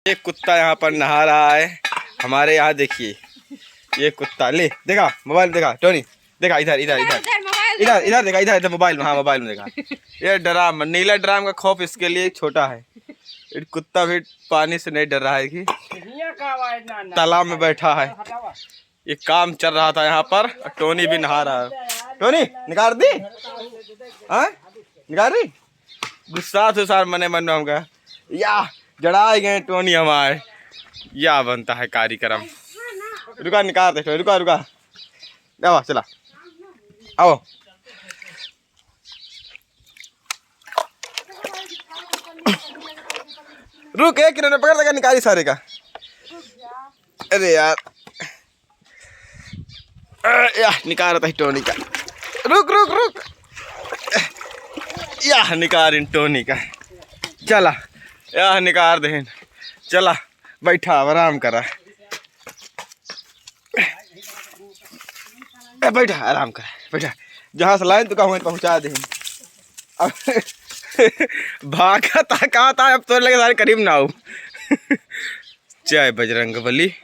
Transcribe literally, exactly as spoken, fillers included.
एक कुत्ता यहाँ पर नहा रहा है हमारे यहाँ। देखिए, ये कुत्ता, ले, देखा, मोबाइल देखा, टोनी, देखा, इधर, इधर, इधर, इधर, मोबाइल इधर, देखो। इधर देखा, इधर, इधर, मोबाइल में, हाँ, मोबाइल में देखा। ये ड्राम, नीला ड्राम का खौफ इसके लिए छोटा है। ये कुत्ता भी पानी से नहीं डर रहा है कि हियाँ का आवाज ना, ना। तालाब में बैठा है। हटावा। ये काम चल रहा था यहाँ पर, टोनी भी नहा रहा है। टोनी, निकाल दी? हाँ? निकाल दी? गुस्सा तो सार मने मन में हमका। या, जड़ाए गए टोनी हमारे। या बनता है कार्यक्रम। रुका, निकाल दे, रुका, रुका। आवा, चला। आओ। रुक, एक मिनट, पकड़, लगा, निकाली सारे का। अरे यार। अ, या, निकाल रहा है टोनी का। रुक, रुक, रुक। या, निकाल इन टोनी का। चला, या, निकाल दे। चला, बैठा, अब आराम करा। ए, बैठा, आराम करा, बैठा। जहाँ से लाइन तो कहूँ पहुँचा दे। अब भागा था, कहाँ था, अब तोरे लगे सारे करीब ना हो। जय बजरंग बली।